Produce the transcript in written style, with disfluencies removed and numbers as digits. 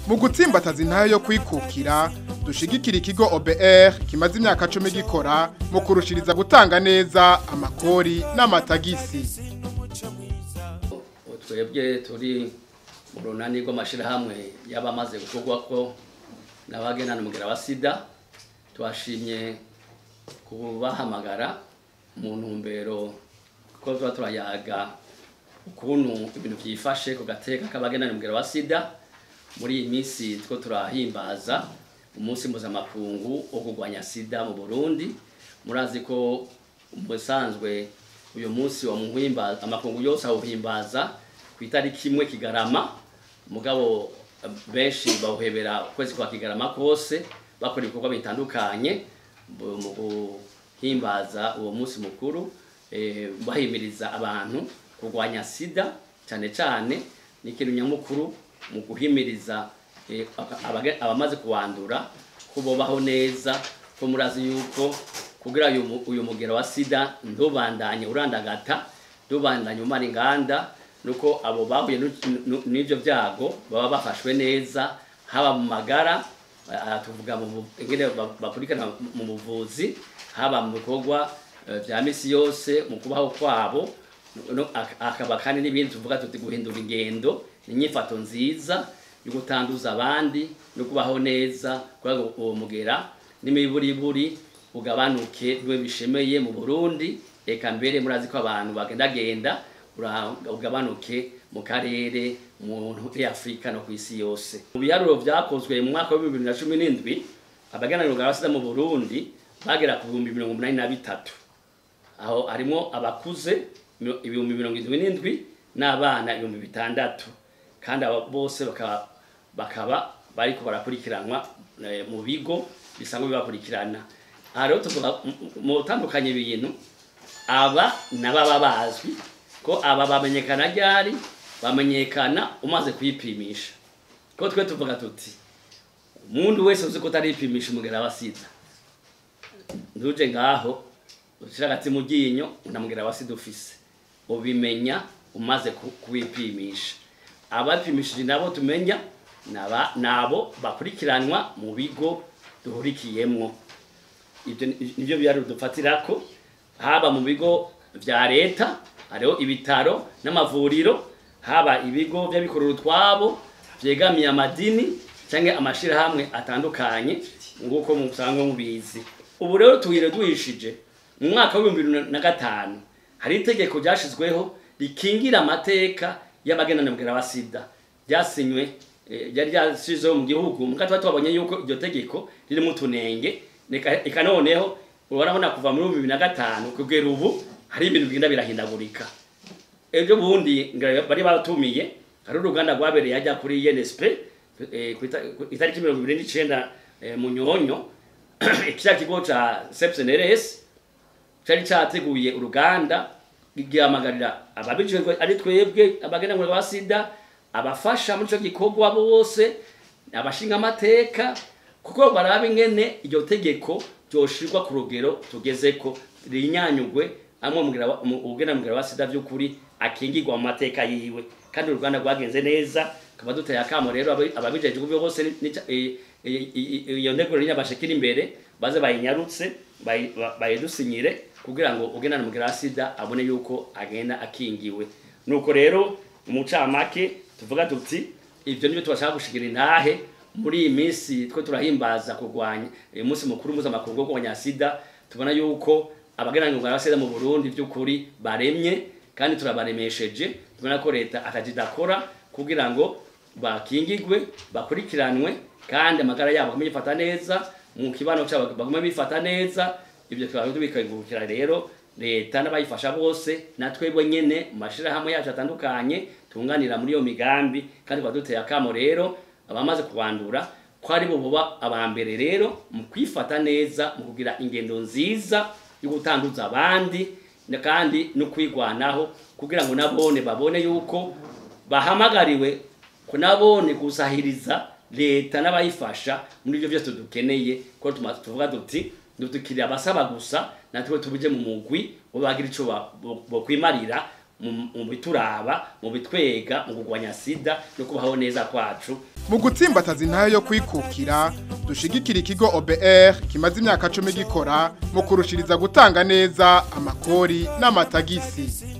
Mu gutsimbataza intahe yo kwikukira, dushigikira ikigo OBR kimaze imyaka 10 gikora mu kurushiriza gutanga neza amakori n'amatagisi. Twebwe turi mu runani rw'amashirahamwe y'abamaze gukorwa ko n'abagendana umugera wa sida, twashimye kubahamagara mu ntumbero ko tuba turayaga ukuntu ibintu byifashe ku gateka k'abagendana umugera wa sida. Muri iyi minsi two turahimbaza umunsi mpuzamakungu wo kurwanya sida mu Burundi. Murazi ko umusanzwe uyu munsi wa muhimbaza amakungu yose awuhimbaza ku itariki 1 Kigarama, mugabo benshi bawuhebera ukwezi kwa Kigarama kose bakora ibikorwa bitandukanye mu guhimbaza uwo munsi mukuru, bahimiriza abantu kurwanya sida cyane cyane. Ni ikintu nyamukuru mu guhimiriza abamaze kuwandura ko bobaho neza, ko murazi yuko kugira uyu mugera wa sida ndubandanye urandagata, ndubandanye umara inganda, nuko abo bahuye n'ivyo byago baba bafashwe neza, haba mu magara, tuvuga mu ingene bakurikirana mu buvuzi, haba mu bikorwa vya misi yose mu kubaho kwabo, akaba kandi n'ibindi tuvuga tuti guhindura ingendo n'inyifato nziza yo gutanduza abandi no kubaho neza, kugira ngo uwo mugera n'imiburiburi ugabanuke bibe bishemeye mu Burundi. Eka mbere murazi ko abantu bagendagenda, ugabanuke mu karere, muri Afrika no kwisi yose. Mu biharuro vyakozwe mu mwaka wa 2017, abagendana umugera wa sida mu Burundi bagera ku 83,000, aho harimo abakuze 77,000 n'abana 6,000, kandi abo bose bakaba bariko barakurikiranwa mu bigo bisanzwe bibakurikirana. Aha rero tuvuga mu gutandukanya ibintu, aba n'ababa bazwi ko aba bamenyekana ryari, bamenyekana umaze kwipimisha. Ko twe tuvuga tuti umuntu wese uzi ko utaripimisha umugera wa sida, nduje ngaho ushira agati mu ryinyo unamugera wa sida ufise, ubimenya umaze kuwipimisha. Abapimishije nabo tumenya nabo bakurikiranwa mu bigo duhurikiyemwo. Ibyo nivyo byari dufatirako, haba mu bigo vya leta hariho ibitaro n'amavuriro, haba ibigo by'abikorera utwabo vyegamiye amadini canke amashirahamwe atandukanye nguko musanzwe mubizi. Ubu rero tuhire duhishije mu mwaka wa 2005 hari itegeko ryashizweho rikingira amateka y'abagendana umugera wa sida, ryasinywe, ryari ryashizeho mu gihugu. Muga tuba twabonye yuko iryo tegeko ririmo utunenge, eka noneho urabona kuva muri 2005 kugera ubu hari ibintu bigenda birahindagurika. Ejo bundi bari batumiye hari uruganda rwabereye ajya kuri INSP, ku itariki 29 Munyonyo, kiriya kigo ca CEPSNRS cari categuye uruganda gihamagarira ababijejwe ari twebwe abagendana umugera wa sida, abafasha muri ico gikorwa bose, abashinga amateka, kuko baraba ingene iryo tegeko ryoshirwa ku rugero tugezeko rinyanyugwe, amwe ugena umugera wa sida vy'ukuri akingirwa mu mateka yiwe. Kandi uruganda rwagenze neza, kaba duteye akamo rero ababijejwe bose iyo nteguro nyabashikira imbere baze bayinyarutse bayidusinyire kugira ngo ugendana umugera wa sida abone yuko agenda akingiwe. Nuko rero mu camake tuvuga tuti ivyo nibyo tubashaka gushikira intahe muri iyi minsi twe turahimbaza kurwanya uyu munsi mukuru mpuzamakungu wo kurwanya sida. Tubona yuko abagendana umugera wa sida mu Burundi by'ukuri baremye kandi turabaremesheje. Tubona ko leta atagidakora kugira ngo bakingigwe, bakurikiranwe, kandi amagara yabo bagume bifata neza, mu kibano cyabo bagume bifata neza. Ibyo twaba tubikangukira rero leta n'abayifasha bose, na twebwe nyene mu mashirahamwe yacu atandukanye tunganira muri iyo migambi. Kandi baduteye akamo rero abamaze kuwandura ko ari bo boba abambere rero mu kwifata neza, mu kugira ingendo nziza yo gutanduza abandi kandi no kwigwanaho, kugira ngo nabone babone yuko bahamagariwe ko nabone gusahiriza leta n'abayifasha muri ibyo byose dukeneye. Ko tuvuga tuti dutukiri abasaba gusa, natwe tubuje mu mugwi bo bagira ico bokwimarira mu bituraba, mu bitwega, mu kugwanya sida no kubaho neza kwacu. Mu gutsimbataza intahe yo kwikukira, dushigikira ikigo OBR kimaze imyaka 10 gikora mu kurushiriza gutanga neza amakori n'amatagisi.